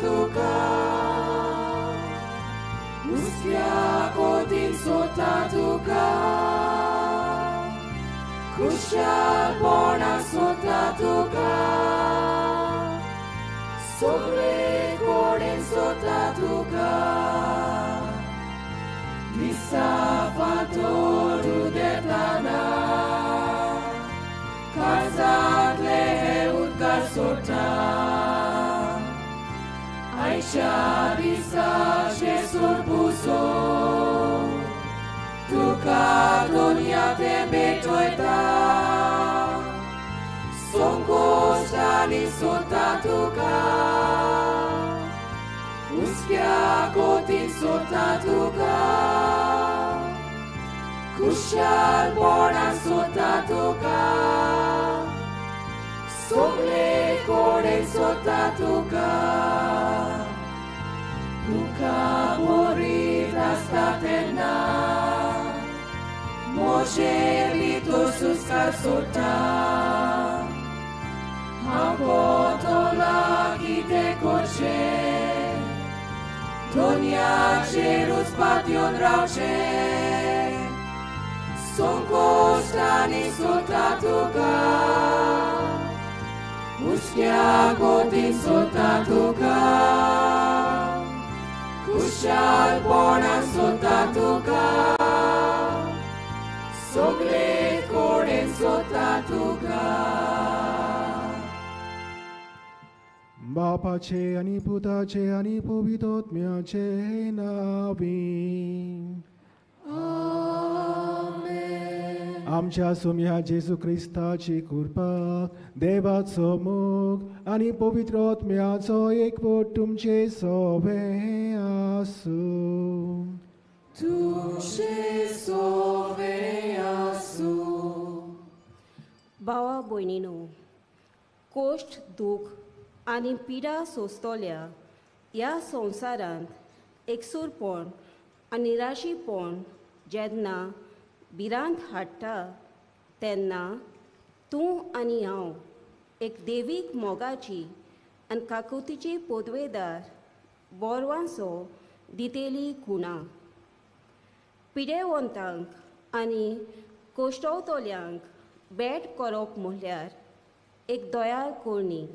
तुका हुस्क्या कोतीन सोदता तुका खुशालपणान सोदता तुका सगळे कडेन सोदता तुका दिसा फांतोर उदेतना काळजांतले हे उदकार सोडटा आयच्या दिसा जेजूर पुजो तुका दुनिया ते भेटयता संकोश्टांनी सोदता तुका हुस्क्या कोतीन सोदता तुका खुशालपणान सोदता तुका सगळे कडेन सोदता तुका तुका बरी आसता तेन्ना म्हजे भितर सुस्कार सोडटा हांव कोतोला कितें करचें दुनियाचेरूच पातयेवन रावचें संकोश्टांनी सोदता तुका हुस्क्या कोतीन सोदता तुका खुशालपणान सोदता तुका सगळे कडेन सोदता तुका. बापाचे आनी पुताचे आनी पवित्र आत्म्याचे नांवी आमेन. आमच्या सोम्या जेजू क्रिस्ताची कृपा, देवाचो मोग आनी पवित्र आत्म्याचो एकवट तुमचे सोवे आसूं. तुमचे सोवे आसूं. भावा भयणीनो, कोश्ट दूख आनी पिडा सोंसतल्या ह्या संवसारांत एकसूरपण आनी निराशीपण जेन्ना भिरांत हाडटा तेन्ना तूं आनी हांव एक देवीक मोगाची आनी काकुतीची पदवेदार बोरवांसो दितेली खुणा. पिडेवंतांक आनी कोश्टवतल्यांक भेट करप म्हणल्यार एक दयाळ करणी.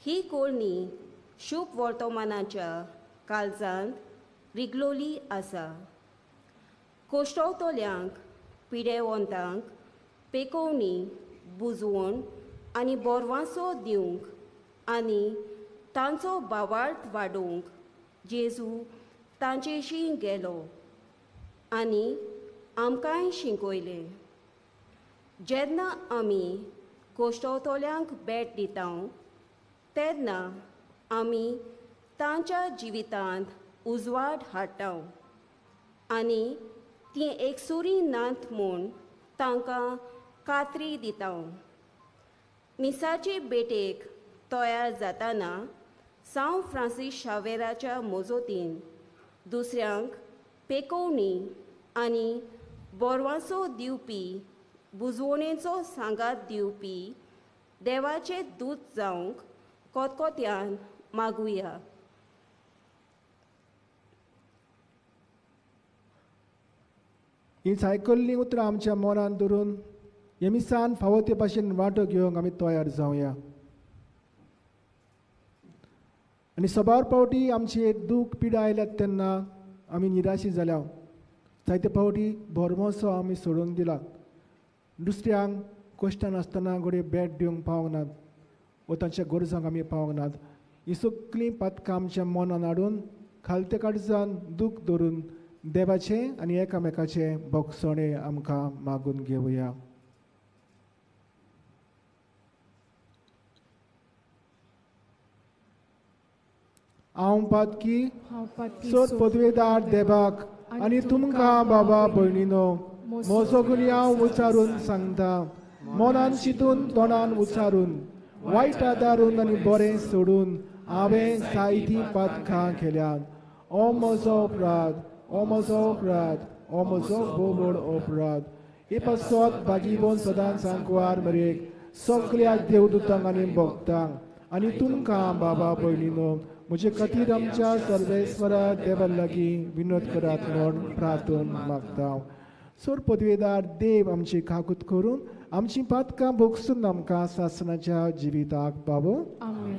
ही करणी शुभ वर्तमानाच्या काळजांत रिगलोली आसा. कोश्टवतल्यांक पिडेवंतांक पेकोवणी बुजवण आनी बोरवांसो दिवंक आनी तांचो भावार्थ वाडोवंक जेजू तांचेशी गेलो आनी आमकांय शिकयलें. जेन्ना आमी कोश्टवतल्यांक भेट दिता तेन्ना आमी तांच्या जिवितांत उजवाड हाडटा आनी तीं एकसुरी नात म्हूण तांकां खात्री दिता. मिसाचे भेटेक तयार जाताना सांव फ्रांसीस शावेराच्या मजतीन दुसऱ्यांक पेकोवणी आनी बोरवांसो दिवपी बुजवणेचो सांगात दिवपी देवाचे दूत जावंक कोतकोत्यान मागुया. ही सायकल्लीं उतरां आमच्या मनान धरून हे मिसान फावो ते भाशेन वांटो घेवंक आमी तयार जावया. आनी सबार पावटी आमचेर दूख पिडा आयल्यात तेन्ना आमी निराशी जाल्या. जायते पावटी भरवंसो आमी सोडून दिला. दुसऱ्यांक कश्टान आसतना घडये भेट दिवंक पावंक नात वा तांच्या गरजांक आमी पावंक नात. ही सगळीं पातकां आमच्या मनान हाडून खालते काळजान दूख धरून देवाचें आनी एकामेकाचें भोगसणें आमकां मागून घेवया. हांव पातकी सोद पदवेदार देवाक आनी तुमकां बाबा भयणीनो म्हजो गुन्यांव उच्चारून सांगता. मनान चिंतून तोंडान उच्चारून वायट आदारून आनी बरें सोडून हांवें जायतीं पातकां केल्यात. ओ म्हजो अपराध, ओ म्हजो अपराध, ओ म्हजो भोव व्हड अपराध. हे पासत भागीवन सदांच सांकवार मरेक सगळ्या देवदूतांक आनी भक्तांक आनी तुमकां बाबा भयणीनो म्हजे खातीर आमच्या सर्वेस्वरा देवा लागीं विनोद करात म्हूण प्रार्थन मागता. सोर पदवेदार देव आमची काकूत करून आमची पातकां भोगसून आमकां सासणाच्या जिविताक पावो. आमेन.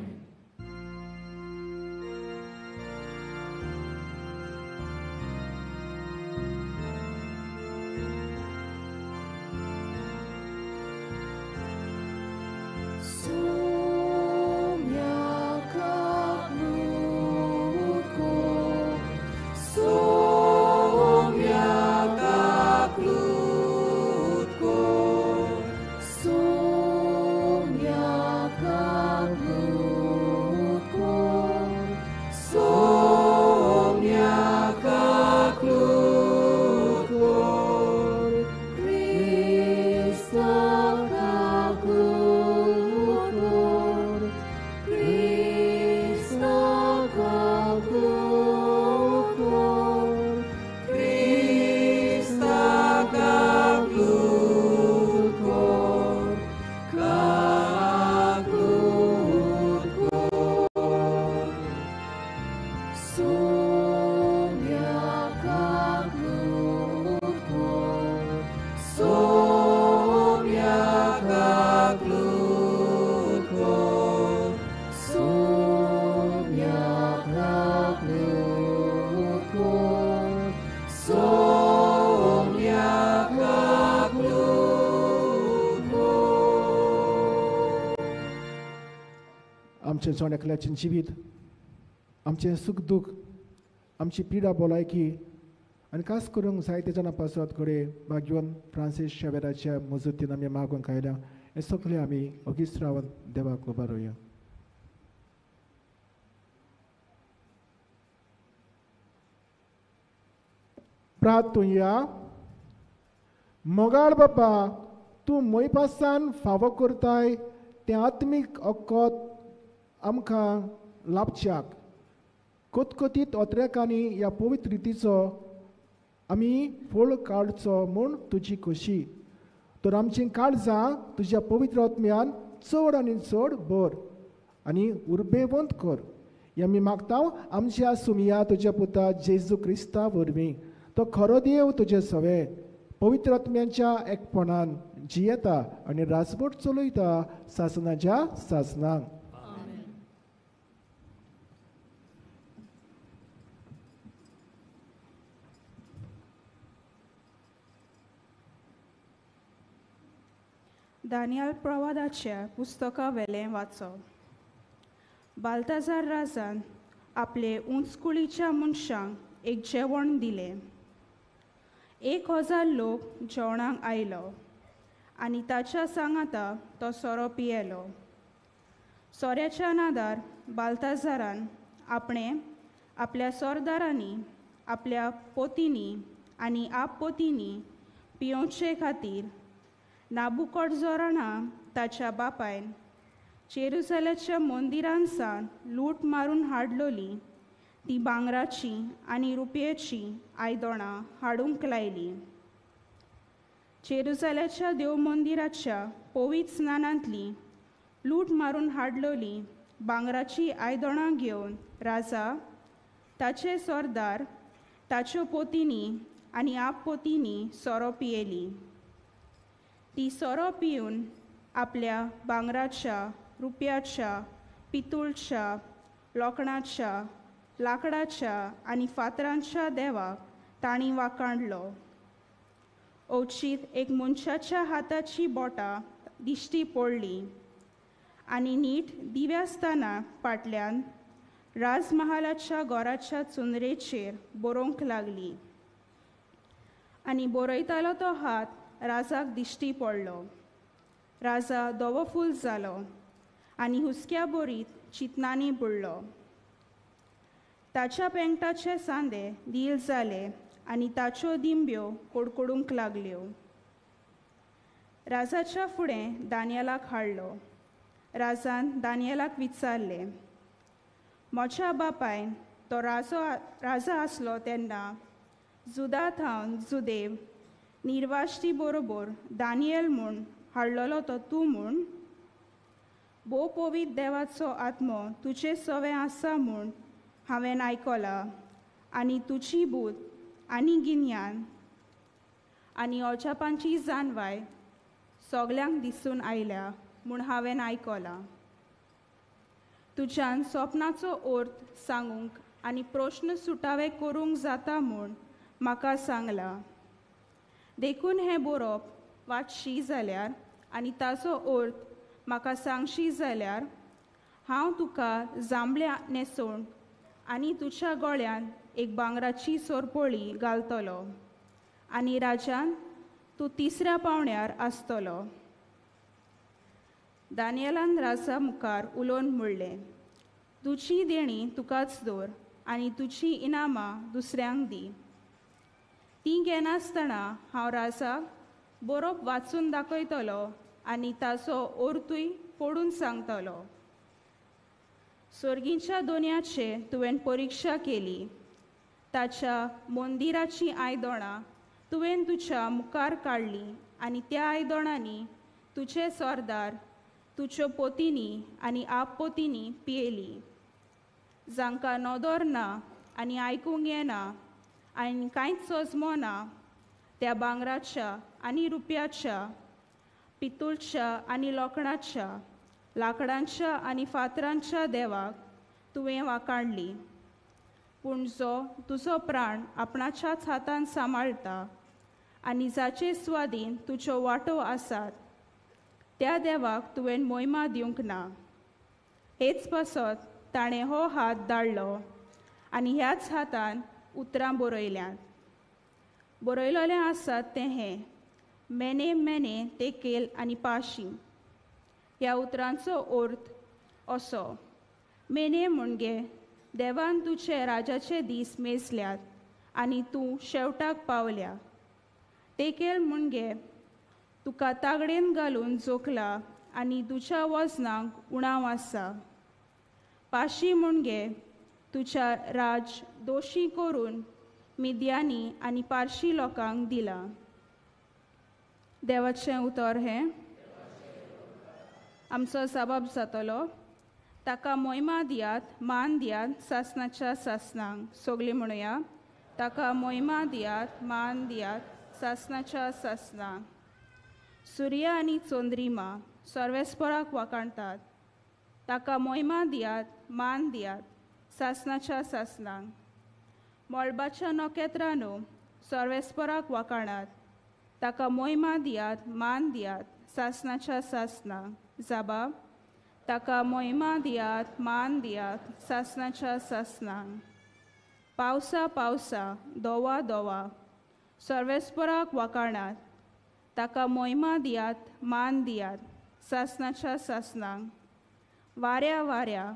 आमचें जण एकल्याचें जिवीत, आमचें सूख दूख, आमची पिडा भलायकी आनी खास करूंक जायते जाणां पासत घडये भाग्यवन फ्रांसीस शेवेराच्या मजतीन आमी मागूंक आयल्या. हें सगळें आमी ओगीच रावन देवाक उबारुया. प्रार्थुया. मोगाळ बाबा, तूं मोयपासान फावो करताय तें आत्मीक अक्कत आमकां लाभच्याक कतकतीत ओत्रेकांनी ह्या पवित्र रितीचो आमी फळ काडचो म्हूण तुजी खोशी. तर आमचीं काळजां तुज्या पवित्र आत्म्यान चड आनी चड भर आनी उर्बेवंत कर. हें आमी मागता आमच्या सुमिया तुज्या पुता जेजू क्रिस्ता वरवीं. तो खरो देव तुजे सवे पवित्र आत्म्यांच्या एकपणान जियेता आनी राजवट चलयता सासनाच्या सासनाक. दानियल प्रवादाच्या पुस्तका वेलें वाचप. बाल्ताजार राजान आपले उंचकुळीच्या मनशांक एक जेवण दिलें. 1000 लोक जेवणाक आयलो आनी ताच्या सांगाता तो सोरो पियेलो. सोऱ्याच्या नादार बाल्ताजारान आपणें आपल्या सोरदारांनी, आपल्या पोतींनी आनी आपपोतींनी पियोवचे खातीर नाबुकोडजोराना ताच्या बापायन जेरुसलेच्या मंदिरान सावन लूट मारून हाडलोली ती भांगराची आनी रुपयेची आयदनां हाडूंक लायली. जेरुसलेच्या देव मंदिराच्या पवित्र स्नानांतली लूट मारून हाडलोली भांगराची आयदनां घेवन राजा, ताचे सरदार, ताच्यो पोतींनी आनी आपपोतींनी सोरो पियेली. ती सोरो पिवन आपल्या भांगराच्या, रुपयाच्या, पितूळच्या, लोखणाच्या, लाकडाच्या आनी फातरांच्या देवाक तांणी वाकाणलो. अवचीत एक मनशाच्या हाताची बोटां दिश्टी पडली आनी नीट दिव्यास्ताना फाटल्यान राजमहालाच्या घराच्या चुनरेचेर बरोवंक लागली आनी बरयतालो तो हात राजाक दिश्टी पडलो. राजा धवोफूल जालो आनी हुसक्या बोरीत चिंतनांनी बुडलो. ताच्या पेंगटाचे सांदे दील जाले आनी ताच्यो दिंब्यो कडकडूंक लागल्यो. राजाच्या फुडें दानियलाक हाडलो. राजान दानियलाक विचारलें, म्हज्या बापायन तो राजा आसलो तेन्ना जुदा थावन जुदेव निर्वाश्टी बरोबर दानियल म्हूण हाडलेलो तो तूं म्हूण? भोव पवित्र देवाचो आत्मो तुजे सवें आसा म्हूण हांवें आयकलां आनी तुजी बूद आनी गिन्यान आनी अजापांची जाणवाय सगल्यांक दिसून आयल्या म्हूण हांवें आयकलां. तुज्यान सपनाचो अर्थ सांगूंक आनी प्रश्न सुटावे करूंक जाता म्हूण म्हाका सांगलां. देखून हें बरोवप वाचशी जाल्यार आनी ताचो अर्थ म्हाका सांगशी जाल्यार हांव तुका जांबळ्या न्हेसोवन आनी तुज्या गळ्यांत एक भांगराची सोरपोळी घालतलो आनी राजान तूं तिसऱ्या पावण्यार आसतलो. दानियलान राजा मुखार उलोवन म्हणलें, तुजी देणी तुकाच दवर आनी तुजी इनामां दुसऱ्यांक दी. तीं घेनासतना हांव राजाक बरोवप वाचून दाखयतलो आनी ताचो अर्थूय पडून सांगतलो. सर्गीच्या दोनयाचे तुवें परिक्षा केली, ताच्या मंदिराचीं आयदनां तुवें तुज्या मुखार काडलीं आनी त्या आयदनांनी तुजे सरदार, तुज्यो पोतींनी आनी आपपोतींनी पियेली. जांकां नदर ना आनी आयकूंक येना आनी कांयच सजमो ना त्या भांगराच्या आनी रुप्याच्या, पितूळच्या आनी लोखणाच्या, लांकडांच्या आनी फातरांच्या देवाक तुवें वाकाडली. पूण जो तुजो प्राण आपणाच्याच हातान सांबाळटा आनी जाचे स्वादीन तुज्यो वांटो आसात त्या देवाक तुवें मोहिमा दिवंक ना. हेच पासत ताणें हो हात धाडलो आनी ह्याच हातान उतरां बरयल्यांत. बरयलेलें आसात तें हें, मेने मेने तेकेल आनी पाशी. ह्या उतरांचो अर्थ असो, मेने म्हणजे देवान तुजे राजाचे दीस मेजल्यात आनी तूं शेवटाक पावल्या. तेकेल म्हणजे तुका तागडेन घालून जोखला आनी तुज्या वजनाक उणाव आसा. पाशी म्हणजे तुज्या राज दोशी करून मिद्यानी आनी पारशी लोकांक दिला. देवाचें उतर हें. आमचो जबाब जातलो, ताका मोहिमा दियात, मान दियात सासनाच्या सासनांक. सगळीं म्हणुया, ताका मोहिमा दियात, मान दियात सासनाच्या सासनांक. सुर्या आनी चंद्रिमा सर्वेस्पराक वाखाणटात, ताका मोहिमा दियात, मान दियात सासनाच्या सासनांक. मळबाच्या नखेत्रांनो सर्वेस्पराक वाखाणात, ताका मोहिमा दियात, मान दियात सासनाच्या सासनांक. जाबा, ताका मोहिमा दियात, मान दियात सासनाच्या सासनांक. पावसा पावसा, दोवा दोवा सर्वेस्पराक वाखाणात, ताका मोहिमा दियात, मान दियात सासनाच्या सासनांक. वाऱ्या वाऱ्या,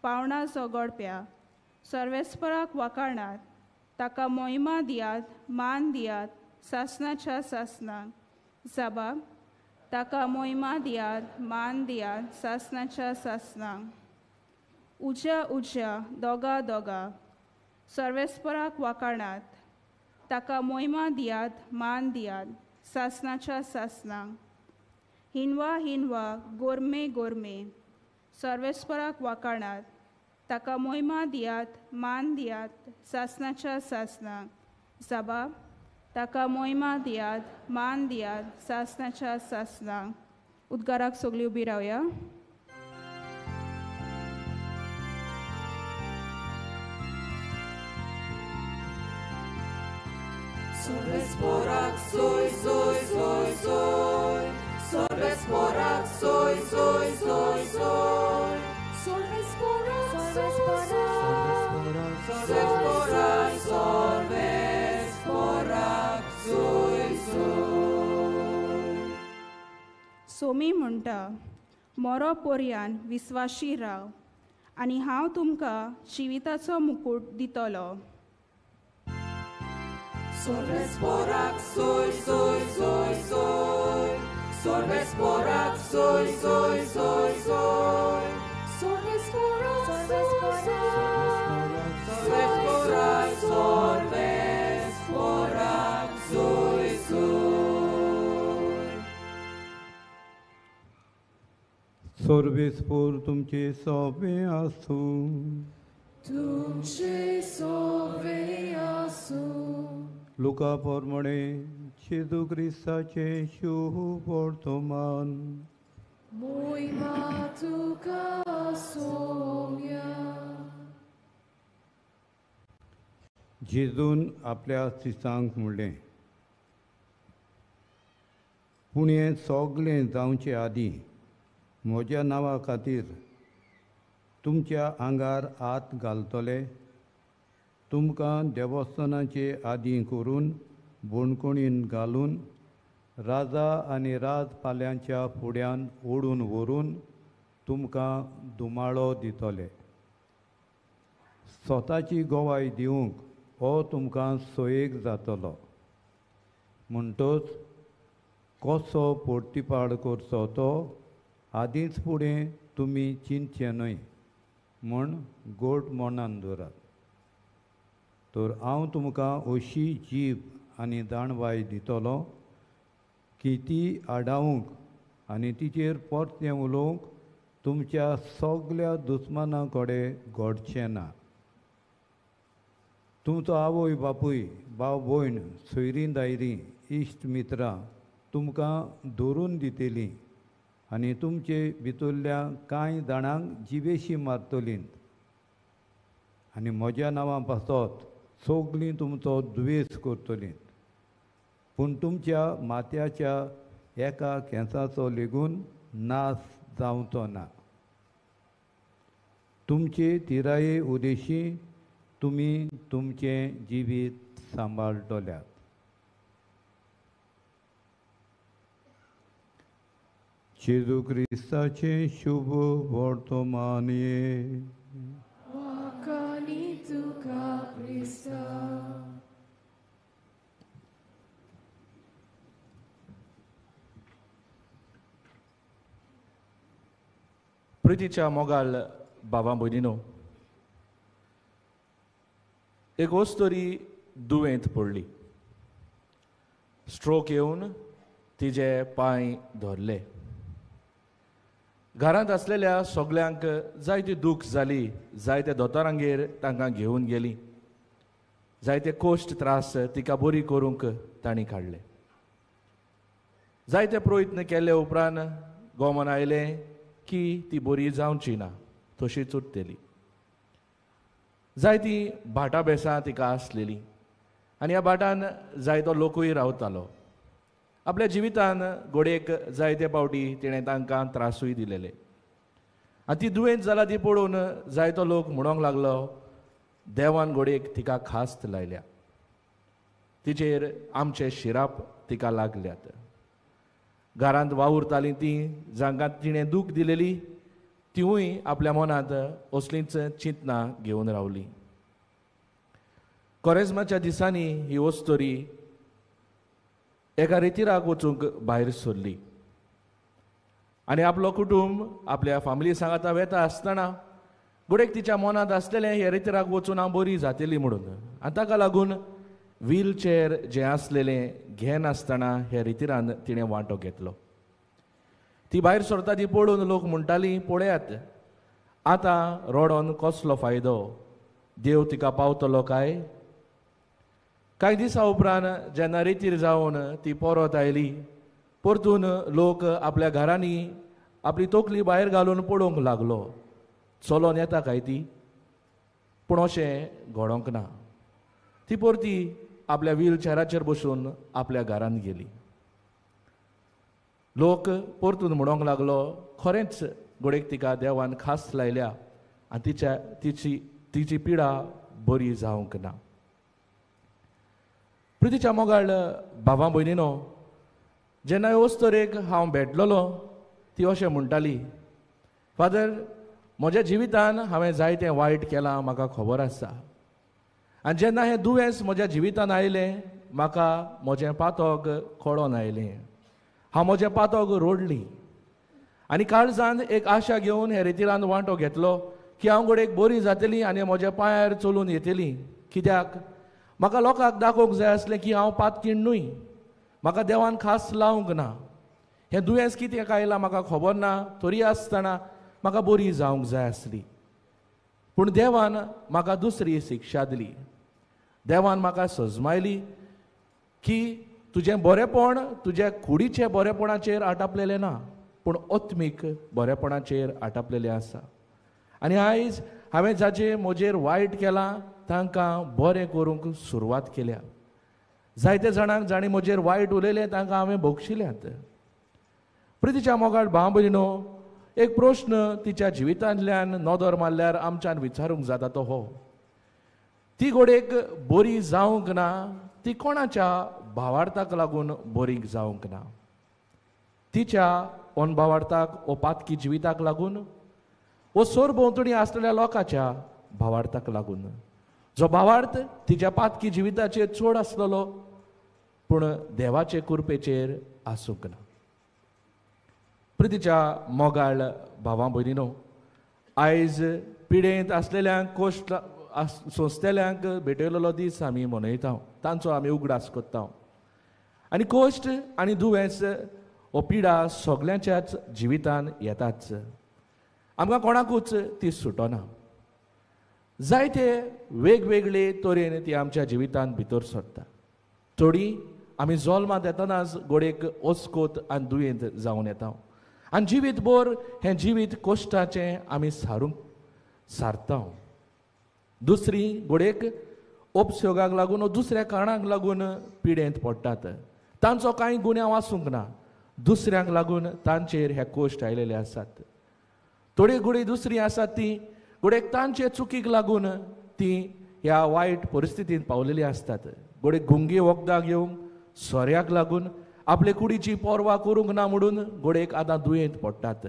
पावणां झगडप्या सर्वेस्पराक वाखाणात, ताका मोहिमा दियात, मान दियात सासनाच्या सासनांक. जाबा, ताका मोहिमा दियात, मान दियात सासनाच्या सासनांक. उज्या उज्या, दोगा दोगा सर्वेस्पराक वाखाणात, ताका मोहिमा दियात, मान दियात सासनाच्या सासनांक. हिनवा हिनवा, गोरमे गोरमे सर्वेस्पराक वाखाणात, ताका मोहिमा दियात, मान दियात सासनाच्या सासनांक. जाबा, ताका मोहिमा दियात, मान दियात सासनाच्या सासनांक. उद्गाराक सगळीं उबी रावया. Sorvesporak soy soy soy soy, Sorvesporak soy soy soy soy, Sorvesporak Sorvesporak Sorvesporak Sorvesporak soy soy. Somi म्हणटा, मोरो पोरयान विस्वाशी राव आनी हांव तुमकां जिविताचो मुकूट दितलो. Sorvesporak soy soy soy soy, Sorvesporak soy soy soy soy, Sorvesporak Sorvesporak Sorvesporak Sorvesporak soy soy. सर्वेस्पोर तुमचे सोबे आसूं. तुमचे सोबे आसूं. लुका प्रमाणे जेजू क्रिस्ताचें शुभ वर्तमान. मोहिमा तुका सोम्या. जेजून आपल्या शिसांक म्हणलें, पूण हें सगळें जावचे आदीं म्हज्या नांवा खातीर तुमच्या आंगार हात घालतले, तुमकां देवस्थानाचे आदी करून बोणकोणीन घालून राजा आनी राजपाल्यांच्या फुड्यान ओडून व्हरून तुमकां दुमाळो दितले. स्वताची गवाय दिवंक हो तुमकां सोयेक जातलो. म्हणटच कसो पोर्तिपाड करचो तो आदींच फुडें तुमी चिंतचें न्हय म्हूण गोड मनान दवरात. तर हांव तुमकां अशी जीब आनी जाणवाय दितलो की ती आडावंक आनी तिचेर परतें उलोवंक तुमच्या सगल्या दुस्माना कडेन घडचें ना. तुमचो आवय बापूय, भाव भयण, सोयरीं दायरीं, इश्ट मित्रां तुमकां धरून दितलीं आनी तुमचे भितरल्या कांय जाणांक जिवेशी मारतलीं आनी म्हज्या नांवा पासत सगलीं तुमचो दुवेस करतलीं. पूण तुमच्या माथ्याच्या एका केंसाचो लेगून नाश जावचो ना. तुमचे तिराये उदेशी तुमी तुमचें जिवीत सांबाळटल्यात. जेजू क्रिस्ताचें शुभ वर्तमान. वाकानी तुका क्रिस्ता. प्रितीच्या मोगाल बाबा भयणीनो, एक वस्तरी दुयेंत पडली. स्ट्रोक येवन तिजे पांय धरले. घरांत आसलेल्या सगल्यांक जायती दूख जाली. जायते दोतोरांगेर तांकां घेवन गेली. जायते कोश्ट त्रास तिका बरी करूंक तांणी काडले. जायते प्रयत्न केले उपरांत गोमन आयलें की ती बरी जावची ना, तशीच उरतली. जायतीं भाटां बेसां तिका आसलेलीं आनी ह्या भाटान जायतो लोकूय रावतालो. आपल्या जिवितान घोडयेक जायते पावटी तिणें तांकां त्रासूय दिलेले. आनी ती दुयेंत जाला ती पळोवन जायतो लोक म्हणूंक लागलो, देवान घोडयेक तिका खास्त लायल्या, तिचेर आमचे शिराप तिका लागल्यात. घरांत वावुरतालीं तीं जांकां तिणें दूख दिलेली तिवूय आपल्या मनांत असलींच चिंतनां घेवन रावलीं. कोरेज्माच्या दिसांनी ही वस्तोरी एका रितिराक वचूंक भायर सरली आनी आपलो कुटूंब आपल्या फामिली सांगाता वेता आसतना घडयेक तिच्या मनांत आसलेलें हे रितिराक वचून हांव बरी जातली म्हणून, आनी ताका लागून व्हीलचेर जें आसलेलें घेनासतना हे रितिरान तिणें वांटो घेतलो. ती भायर सरता ती पळोवन लोक म्हणटाली, पळयात आतां रडोन कसलो फायदो, देव तिका पावतलो काय? कांय दिसां उपरांत जेन्ना रेतीर जावन ती परत आयली, परतून लोक आपल्या घरांनी आपली तकली भायर घालून पळोवंक लागलो, चलोन येता काय ती? पूण अशें घडोंक ना. ती परती आपल्या व्हीलचेराचेर बसून आपल्या घरांत गेली. लोक परतून म्हणूंक लागलो, खरेंच घडयेक तिका देवान खास लायल्या आनी तिची पिडा बरी जावंक ना. प्रितीच्या मोगाळ भावा भयणीनो, जेन्ना अस्तरेक हांव भेटलेलो ती अशें म्हणटाली, फादर म्हज्या जिवितान हांवें जायतें वायट केलां, म्हाका खबर आसा. आनी जेन्ना हें दुयेंस म्हज्या जिवितान आयलें म्हाका म्हजें पातक कळोन आयलें. हांव म्हजें पातक रोडली आनी काळजान एक आशा घेवन हे रितीरान वांटो घेतलो की हांव घडयेक बरी जातली आनी म्हज्या पांयार चलून येतली. कित्याक म्हाका लोकांक दाखोवंक जाय आसलें की हांव पातकीण न्हय, म्हाका देवान खास लावंक ना. हें दुयेंस कित्याक आयलां म्हाका खबर ना, तरी आसतना म्हाका बरी जावंक जाय आसली, पूण देवान म्हाका दुसरी शिक्षा दिली. देवान म्हाका सजमायली की तुजें बरेंपण तुज्या कुडीचें बरेंपणाचेर आटापलेलें ना, पूण आत्मीक बरेंपणाचेर आटापलेलें आसा. आनी आयज हांवें जाचें म्हजेर वायट केलां तांकां बरें करूंक सुरवात केल्या. जायते जाणांक जांणी म्हजेर वायट उलयलें तांकां हांवें भोगशिल्यात. प्रितीच्या मोगाळ भाव भयणीनो, एक प्रश्न तिच्या जिवितांतल्यान नदर मारल्यार आमच्यान विचारूंक जाता तो हो, ती घोडेक बरी जावंक ना, ती कोणाच्या भावार्थाक लागून बरी जावंक ना? तिच्या अनभावार्थाक ओ पातकी जिविताक लागून, वो सरभोंवतणी आसलेल्या लोकांच्या भावार्थाक लागून, जो भावार्थ तिच्या पातकी जिविताचेर चड आसलेलो पूण देवाचे कृपेचेर आसूंक ना. प्रितीच्या मोगाळ भावां भयणीनो, आयज पिडेंत आसलेल्यांक, कोश्ट सोंसतेल्यांक भेटयलेलो दीस आमी मनयता, तांचो आमी उगडास करता. आनी कोश्ट आनी दुयेंस हो पिडा सगल्यांच्याच जिवितान येताच, आमकां कोणाकूच ती सुटना. जायते वेगवेगळे तरेन ती आमच्या जिवितान भितर सरता. थोडी आमी जल्मांत येतनाच गोडेक ओस्कोत आनी दुयेंत जावन येता आनी जिवीत भर हें जिवीत कोश्टाचें आमी सारूंक सारता. दुसरी गोडेक उपसोगाक लागून दुसऱ्या कारणाक लागून पिडेंत पडटात, तांचो कांय गुन्यांव आसूंक ना, दुसऱ्यांक लागून तांचेर हे कोश्ट आयलेले आसात. थोडी गुडी दुसरी आसात ती गोडेक तांचे चुकीक लागून ती ह्या वायट परिस्थितींत पावलेली आसतात. गोडेक गुंगी वखदां घेवंक, सोऱ्याक लागून, आपले कुडीची पर्वा करूंक ना म्हणून गोडेक आतां दुयेंत पडटात.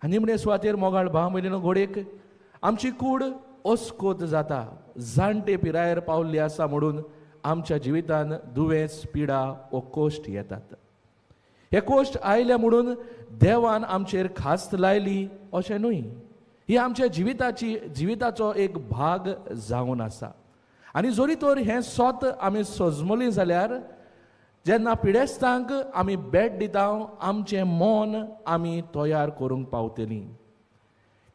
आनी निमणे सुवातेर मोगाळ भाव भयणीनो, गोडेक आमची कूड अस्कोत जाता, जाणटे पिरायेर पावल्ली आसा म्हणून आमच्या जिवितान दुयेंस, पिडा वो कोश्ट येतात. हे कोश्ट आयले म्हणून देवान आमचेर खास्त लायली अशें न्हय, ही आमच्या जिविताचो एक भाग जावन आसा. आनी जरी तर हें सोत आमी सजमली जाल्यार जेन्ना पिडेस्तांक आमी भेट दिता आमचें मन आमी तयार करूंक पावतलीं.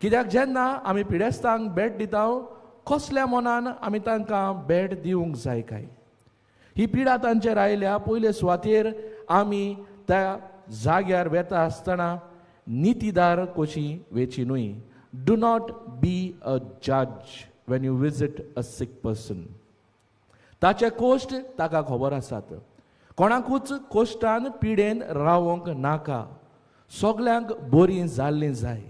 कित्याक जेन्ना आमी पिडेस्तांक भेट दिता कसल्या मनान आमी तांकां भेट दिवंक जाय काय? ही पिडा तांचेर आयल्या पयले सुवातेर आमी त्या जाग्यार वेता आसतना नितीदार कशी वेची न्हय. Do not be a judge when you visit a sick person. ताचे कोश्ट ताका खबर आसात. कोणाकूच कोश्टान पिडेन रावंक नाका, सगल्यांक बरीं जाल्लीं जाय.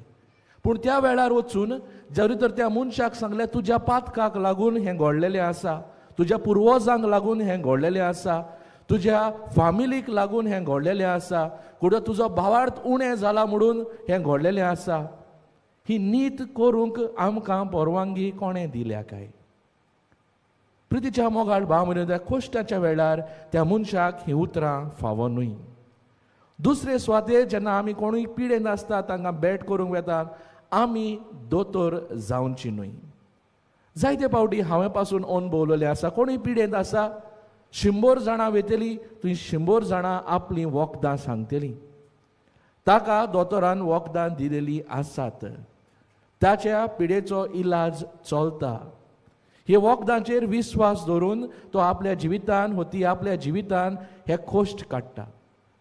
पूण त्या वेळार वचून जरी तर त्या मनशाक सांगलें तुज्या पातकाक लागून हें घडलेलें आसा, तुज्या पुर्वजांक लागून हें घडलेलें आसा, तुज्या फामिलीक लागून हें घडलेलें आसा, कुठं तुजो भावार्थ उणें जाला म्हणून हें घडलेलें आसा, ही नीत करूंक आमकां परवानगी कोणें दिल्या काय? प्रितीच्या मोगाळ भाव म्हणून त्या कोश्टाच्या वेळार त्या मनशाक हीं उतरां फावो न्हय. दुसरे सुवातेर जेन्ना आमी कोणूय पिडेन आसता तांकां भेट करूंक वेता आमी दोतोर जावची न्हय. जायते फावटी हांवें पासून अणभवलेलें आसा, कोणूय पिडेंत आसा 100 जाणां वेतली, थंय 100 जाणां आपलीं वखदां सांगतलीं, ताका दोतोरान वखदां दिलेलीं आसात, ताच्या पिडेचो इलाज चलता. हे वखदांचेर विस्वास दवरून तो आपल्या जिवितान हो ती आपल्या जिवितान हे कोश्ट काडटा.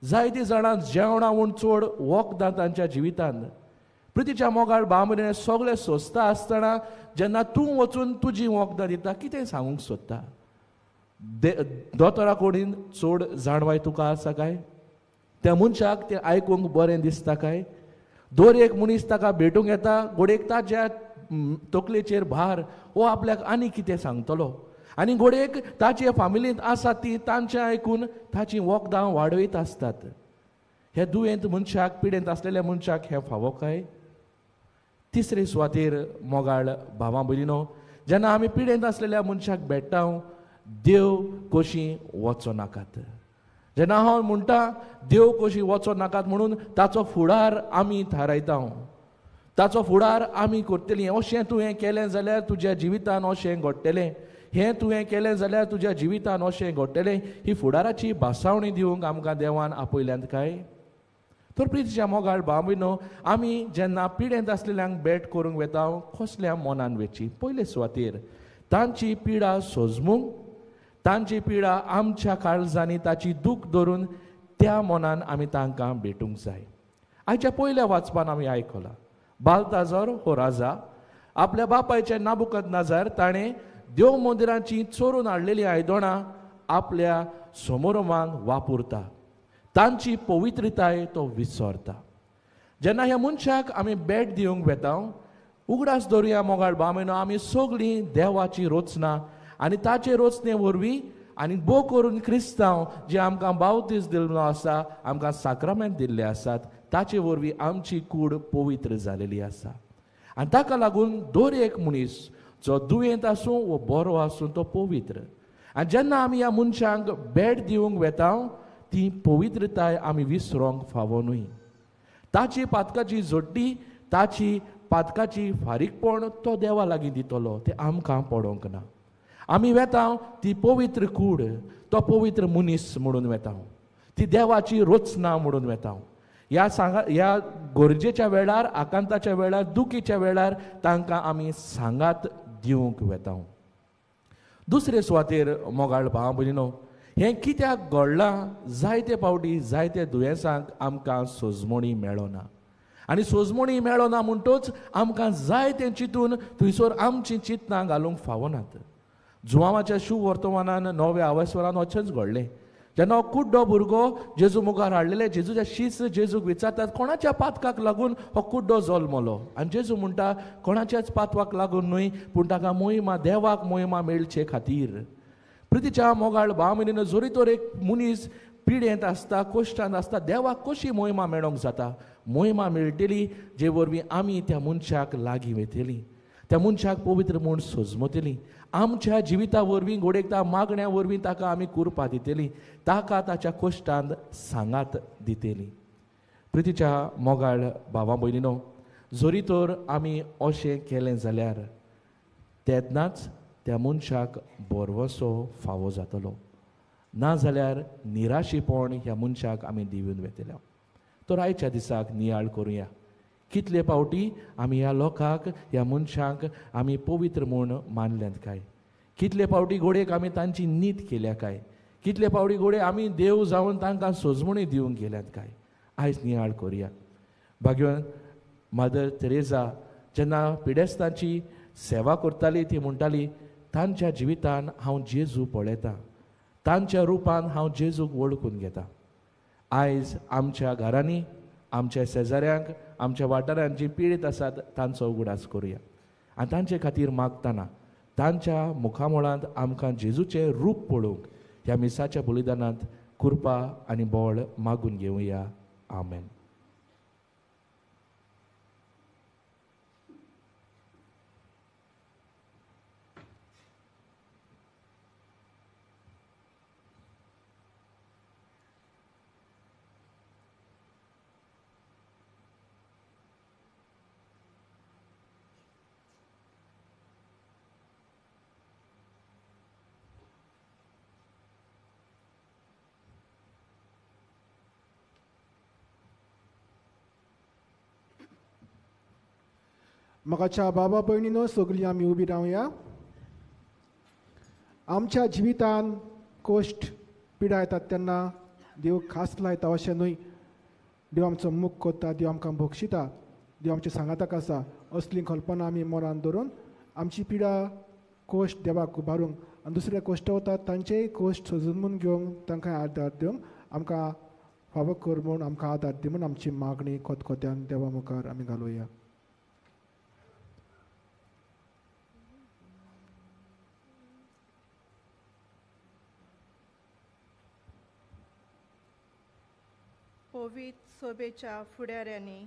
जायतीं जाणां जेवणां म्हूण चड वखदां तांच्या जिवितान. प्रितीच्या मोगाळ भाव भयणींनो, सगळें सोंसता आसतना जेन्ना तूं वचून तुजी वखदां दिता कितें सांगूंक सोदता? दोतोरा कडेन चड जाणवाय तुका आसा काय? त्या मनशाक तें आयकूंक बरें दिसता काय? दर एक मनीस ताका भेटूंक येता, घडयेक ताच्या तकलेचेर भार हो आपल्याक आनी कितें सांगतलो, आनी घडयेक ताचे फामिलींत आसा ती तांचें आयकून ताचीं वखदां वाडयत आसतात. हे दुयेंत मनशाक, पिडेंत आसलेल्या मनशाक हें फावो काय? तिसरे सुवातेर मोगाळ भावां भयणीनो, जेन्ना आमी पिडेंत आसलेल्या मनशाक भेट्टा देव कशी वचो नाकात. जेन्ना हांव म्हणटा देव कशी वचो नाकात म्हणून ताचो फुडार आमी थारायता, ताचो फुडार आमी करतलीं. अशें तुवें केलें जाल्यार तुज्या जिवितान अशें घडटलें, हें तुवें केलें जाल्यार तुज्या जिवितान अशें घडटलें, ही फुडाराची भासावणी दिवंक आमकां देवान आपयल्यांत काय? तर प्रितीच्या मोगाळ भाव भयणो, आमी जेन्ना पिडेंत आसलेल्यांक भेट करूंक वेता कसल्या मनान वेची? पयले सुवातेर तांची पिडा सोजमूंक, तांची पिडा आमच्या काळजांनी ताची दूख धरून त्या मनान आमी तांकां भेटूंक जाय. आयच्या पयल्या वाचपान आमी आयकलां, बालताजर हो राजा आपल्या बापायच्या नाबुकदनेझर ताणें देव मंदिरांची चोरून हाडलेलीं आयदनां आपल्या समोरमांक वापरता, तांची पवित्रताय तो विसरता. जेन्ना ह्या मनशाक आमी भेट दिवंक वेता, उगडास दवरुया मोगाळ भाव, आमी सगळीं देवाची रचना आनी ताचे रचने वरवीं आनी भोव करून क्रिस्तांव जे आमकां बावतीस दिल्लो आसा, आमकां साक्रामेंत दिल्ले आसात, ताचे वरवीं आमची कूड पवित्र जालेली आसा. आनी ताका लागून दर एक मनीस जो दुयेंत आसूं वो बरो आसूं तो पवित्र. आनी जेन्ना आमी ह्या मनशांक भेट दिवंक वेता ती पवित्रताय आमी विसरोंक फावो न्हय. ताची पातकाची जोडटी, ताची पातकाची फारीकपण तो देवा लागीं दितलो, तें आमकां पडोंक ना. आमी वेता ती पवित्र कूड, तो पवित्र मनीस म्हणून वेता, ती देवाची रचना म्हणून वेता. ह्या सांगा ह्या गरजेच्या वेळार, आकांताच्या वेळार, दुखीच्या वेळार तांकां आमी सांगात दिवंक वेता. दुसरे सुवातेर मोगाळ भाव भयणीनो, हें कित्याक घडलां? जायते फावटी जायते दुयेंसांक आमकां सोजमणी मेळना आनी सोजमणी मेळना म्हणटच आमकां जाय तें चिंतून थंयसर आमचीं चिंतनां घालूंक फावनात. जुवांवाच्या शुभ वर्तमानान नव्या आवस्वरान अशेंच घडलें. जेन्ना हो कुड्डो भुरगो जेजू मुखार हाडलेले, जेजूच्या शीस जेजूक विचारतात कोणाच्या पातकाक लागून हो कुड्डो जल्मलो? आनी जेजू म्हणटा कोणाच्याच पातवाक लागून न्हय, पूण ताका मोहिमा, देवाक मोहिमा मेळचे खातीर. प्रितीच्या मोगाळ भाव भयणीनो, जरी तर एक मनीस पिडेंत आसता, कश्टांत आसता, देवाक कशी मोहिमा मेळोंक जाता? मोहिमा मेळटली जे वरवीं आमी त्या मनशाक लागीं वयतलीं, त्या मनशाक पवित्र म्हूण सोजमतलीं, आमच्या जिविता वरवीं घडयेक मागण्या वरवीं ताका आमी कुरपा दितलीं, ताका ताच्या कश्टांत सांगात दितलीं. प्रितीच्या मोगाळ भावा भयणीनो, जरी तर आमी अशें केलें जाल्यार तेन्नाच त्या मनशाक भरवंसो फावो जातलो, ना जाल्यार निराशीपण ह्या मनशाक आमी दिवन वेतले. तर आयच्या दिसाक नियाळ करुया, कितले फावटी आमी ह्या लोकांक, ह्या मनशांक आमी पवित्र म्हूण मानल्यात काय? कितले फावटी घडयेक आमी तांची नीत केल्या काय? कितले फावटी घडये आमी देव जावन तांकां सोजमणी दिवंक गेल्यात काय? आयज नियाळ करुया. भाग्यवान मदर तेरेजा जेन्ना पिडेस्तांची सेवा करताली ती म्हणटाली, तांच्या जिवितान हांव जेजू पळयतां, तांच्या रुपान हांव जेजूक वळखून घेता. आयज आमच्या घरांनी, आमच्या शेजाऱ्यांक, आमच्या वाठारांत जी पिडीत आसात तांचो उगडास करुया आनी तांचे खातीर मागतना तांच्या मुखामळांत आमकां जेजूचें रूप पळोवंक ह्या मिसाच्या बलिदानांत कृपा आनी बळ मागून घेवया. आमेन. म्हाकाच्या बाबा भयणीनो, सगळीं आमी उबी रावया. आमच्या जिवितान कश्ट पिडा येतात तेन्ना देव खास लायता अशें न्हय. देव आमचो मुख करता, देव आमकां बक्षिता, देव आमच्या सांगाताक आसा. असली कल्पना आमी मनान धरून आमची पिडा कश्ट देवाक उबारूंक आनी दुसरे कश्ट वतात तांचेय कश्ट सोजून घेवंक तांकां आदार दिवंक आमकां फावो कर म्हूण, आमकां आदार दी म्हूण आमची मागणी खतखत्यान देवा मुखार आमी घालुया. पवित्र सोबेच्या फुडाऱ्यांनी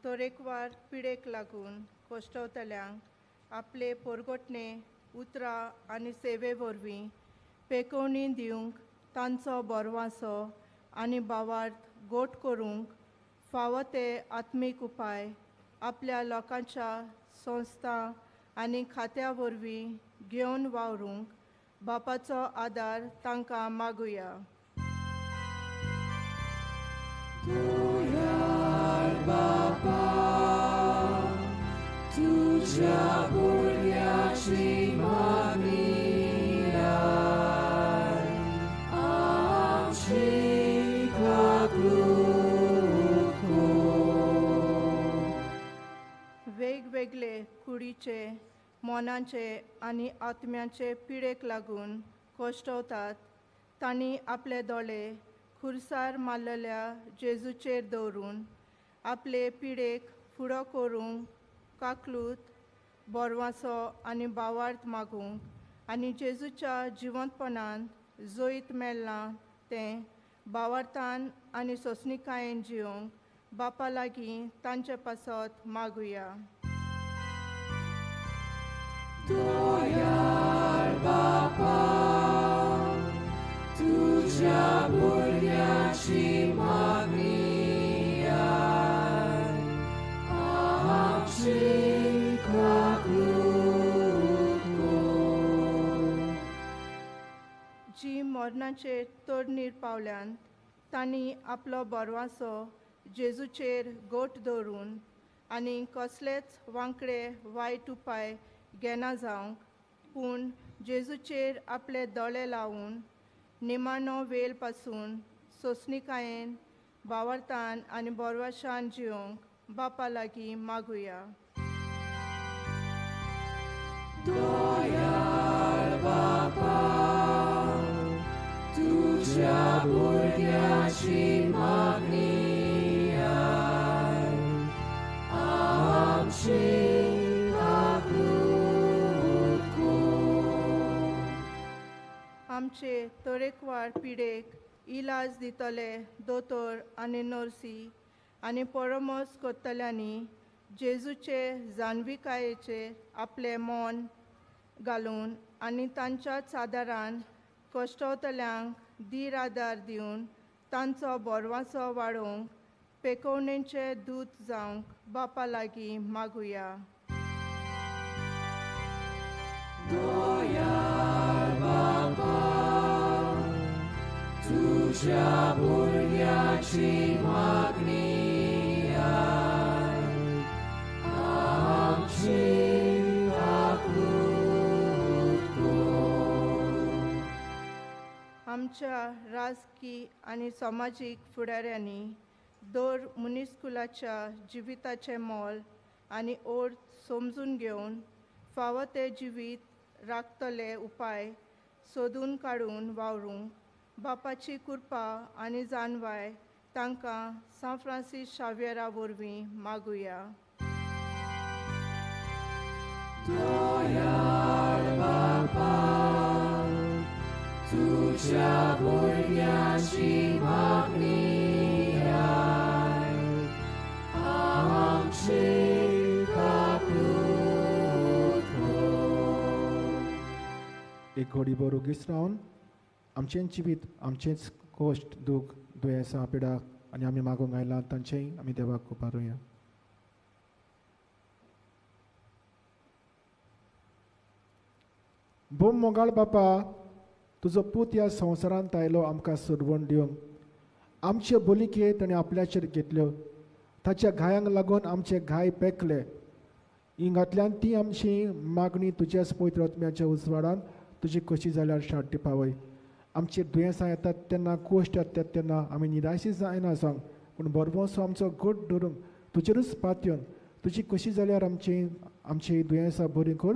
तरेकवार पिडेक लागून कश्टवतल्यांक आपले पोरगोटणे उतरां आनी सेवे वरवीं पेकोवणी दिवंक तांचो बरवासो आनी भावार्थ गोट करूंक फावो ते आत्मीक उपाय आपल्या लोकांच्या संस्था आनी खात्या वरवीं घेवन वावरूंक बापाचो आदार तांकां मागुया. तुया तुज्या भुरग्याची मागणी आयक, आमची काकूत कर. वेगवेगळे कुडीचे, मनाचे आनी आत्म्याचे पिडेक लागून कश्टवतात तांणी आपले दोळे खुर्सार मारलेल्या जेजूचेर दवरून आपले पिडेक फुडो करूंक काकलूत बोरवांचो आनी बावार्थ मागूंक आनी जेजूच्या जिवंतपणान जैत मेळ्ळां तें बावार्थान आनी सोंसणिकायेन जिवंक बापा लागीं तांचे पासत मागुया. दयाळ बापा, तुज्या भुरग्याची मागणी आयक, आमची काकूत कर. जी मरणाचेर तोडणीर पावल्यान तांणी आपलो बोरवांसो जेजूचेर गोट दवरून आनी कसलेच वांकडे वायट उपाय घेना जावंक, पूण जेजूचेर आपले दोळे लावन निमाणो वेल पासून सोंसणिकायेन, बावार्थान आनी बोरवाशान जिवंक बापा लागीं मागुया. दयाळ बापा, तुज्या भुरग्याची मागणी आयक, आमची काकूत कर. आमचे तरेकवार पिडेक इलाज दितले दोतोर आनी नर्सी आनी परामर्श करतल्यांनी जेजूचे जाणविकायेचेर आपलें मन घालून आनी तांच्याच आदारान कश्टवतल्यांक धीर आदार दिवन तांचो बोरवांसो वाडोवंक पेकोवणेचे दूत जावंक बापा लागीं मागुया. दयाळ बापा, तुज्या भुरग्याची मागणी आयक, आमची काकूत कर. आमच्या राजकी आनी समाजीक फुडाऱ्यांनी दर मनीसकुलाच्या जिविताचें मोल आनी अर्थ समजून घेवन फावो तें जिवीत राखतले उपाय सोदून काडून वावरूंक बापाची कृपा आनी जाणवाय तांकां सांत फ्रांसीस शाव्येरा वरवीं मागुया. दयाळ बापा, तुज्या भुरग्याची मागणी आयक, आमची काकूत कर. एक घडी बरो ओगीच रावन आमचें जिवीत, आमचेंच कश्ट, दूख, दुयेंसां, पिडा आनी आमी मागूंक आयला तांचेंय आमी देवाक उबारुया. भोव मोगाळ बापा, तुजो पूत ह्या संवसारांत आयलो आमकां सोडवण दिवंक. आमचे बोलिके ताणें आपल्याचेर घेतल्यो, ताच्या घायांक लागून आमचे घाय पेकले. हिंगांतल्यान ती आमची मागणी तुज्याच पवित्र आत्म्याच्या उजवाडान तुजी कशी जाल्यार शाटी पावय. आमचेर दुयेंसां येतात तेन्ना, कोश्ट येतात तेन्ना आमी निराशी जायना जावंक, पूण बरवंसो आमचो घट धरूंक तुजेरूच पातयेवन तुजी कशी जाल्यार आमची आमची दुयेंसां बरीं कर.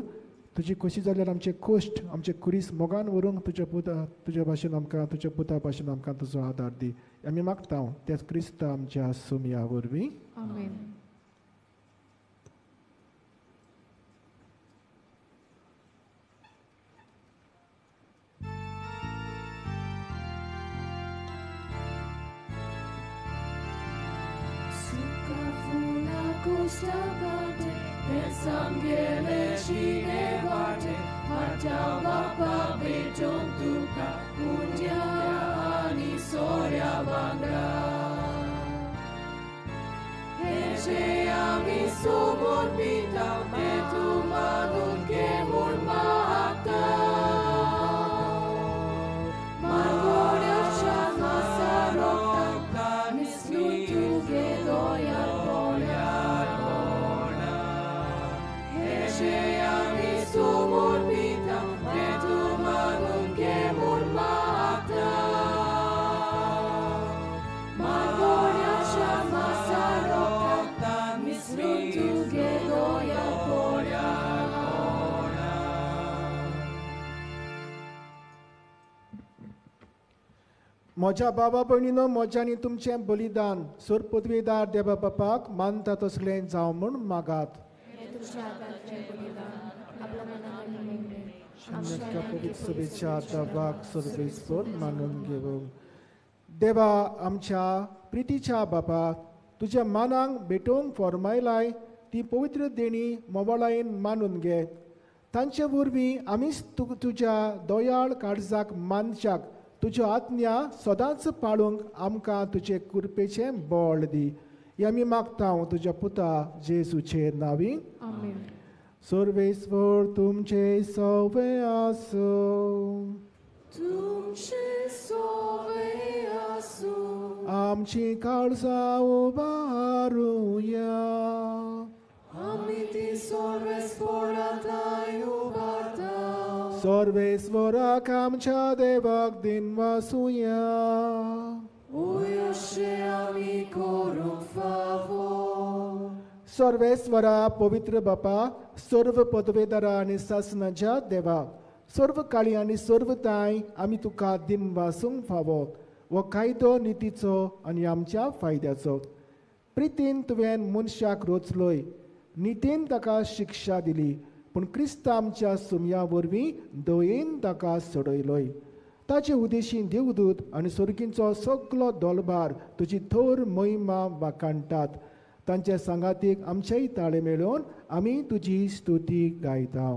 तुजी कशी जाल्यार आमचे कोश्ट, आमचे कुरीस मोगान व्हरूंक तुज्या पुता तुज्या भाशेन आमकां, तुज्या पुता भाशेन आमकां तुजो आदार दी. आमी मागता त्याच क्रिस्ता आमच्या सुमया वरवीं. आमेन. Custagate, pensam gele cine varte, harta bapa beton tuka, undia ani soria banga. Hece ami sumur pita, te tu manun ke mur mata. Margoria chama sarokta, mislu tu gedoya. तुझे आमी समर्पिता तें तूं मानून घे म्हूण मागता मागोड्याच्या मासा रोगतान मिसळून तुगे दोया पोड्या. म्हज्या बाबा भयणीनो, म्हज्या आनी तुमचें बलिदान सोर पदवीदार देवा बापाक मानता तसलें जावं म्हूण मागात. सभेच्या देवाक सर्वेस्पर मानून घेवंक. देवा आमच्या प्रितीच्या बापा, तुज्या मानांक भेटोवंक फॉर्मायलाय ती पवित्र देणी मोबाळायेन मानून घे. तांचे वरवीं आमीच तुज्या दयाळ काळजाक मानच्याक तुज्यो आज्ञा सदांच पाळूंक आमकां तुजे कृपेचें बळ दी. हें आमी मागता तुज्या पुता जेजूचे नांवी. सर्वेस्पर तुमचे सवे आसूं. तुमचे सवे आसूं. आमची काळजां उबारुया. आमी ती सर्वेस्परा थंय उबारता. सर्वेस्वराक आमच्या देवाक दिनवासुया. अशें आमी करूंक फावो. सर्वेस्वरा पवित्र बापा, सर्व पदवेदारा आनी सासनाच्या देवा, सर्व काळी आनी सर्व ताय आमी तुका दिनवासूंक फावो. हो कायदो नितीचो आनी आमच्या फायद्याचो. प्रितीन तुवें मनशाक रोचलोय, नितीन ताका शिक्षा दिली, पूण क्रिस्त आमच्या सुमया वरवीं दयेन ताका सोडयलोय. ताचे उदेशी देवदूत आनी सोर्गींचो सगलो दोलभार तुजी थोर महिमा वाखाणटात. तांचे सांगातीक आमचेय ताळे मेळोवन आमी तुजी स्तुती गायता.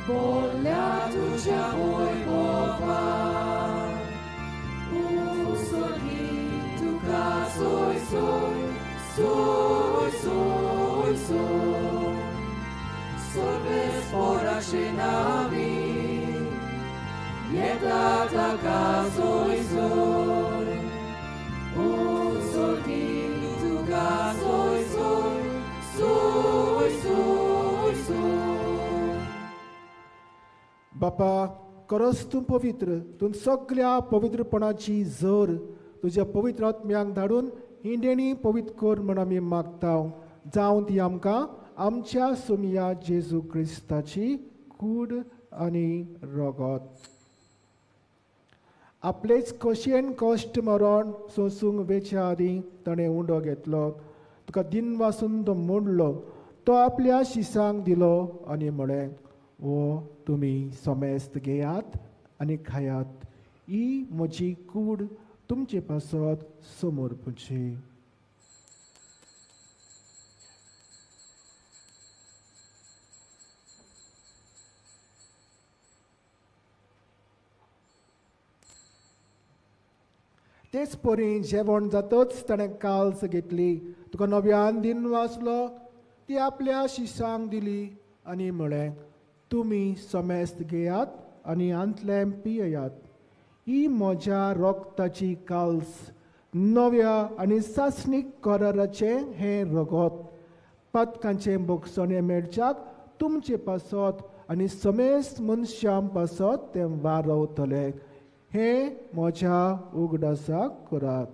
Bolla tuja voivova, usorgi tuka soi soi, soi soi soi, solves porashenavi, yeta taka soi soi, usorgi tuka soi soi, soi soi soi. बापा, खरोच तूं पवित्र, तूं सगल्या पवित्रपणाची जर तुज्या पवित्र आत्म्यांक धाडून ही देणी पवित्र कर म्हूण आमी मागता. जावं ती आमकां आमच्या सोमया जेजू क्रिस्ताची कूड आनी रगत. आपलेच खोशयेन कश्ट मरण सोंसूंक वेच्या आदीं ताणें उंडो घेतलो, तुका दिनवासून तो मोडलो, तो आपल्या शिसांक दिलो आनी म्हळें, वो तुमी समेस्त घेयात आनी खायात, ही म्हजी कूड तुमचे पासत समर्पची. तेच परी जेवण जातच ताणें काल्स घेतली, तुका नव्यान दिन वाचलो, ती आपल्या शिसांक दिली आनी म्हळें, तुमी समेस्त घेयात आनी आंतलें पियेयात, ही म्हज्या रोगताची काल्स, नव्या आनी सासणीक कराराचें हें रगत. पातकांचें भोगसणें मेळच्याक तुमचे पासत आनी समेस्त मनशां पासत तें वारवतलें. हें म्हज्या उगडासाक करात.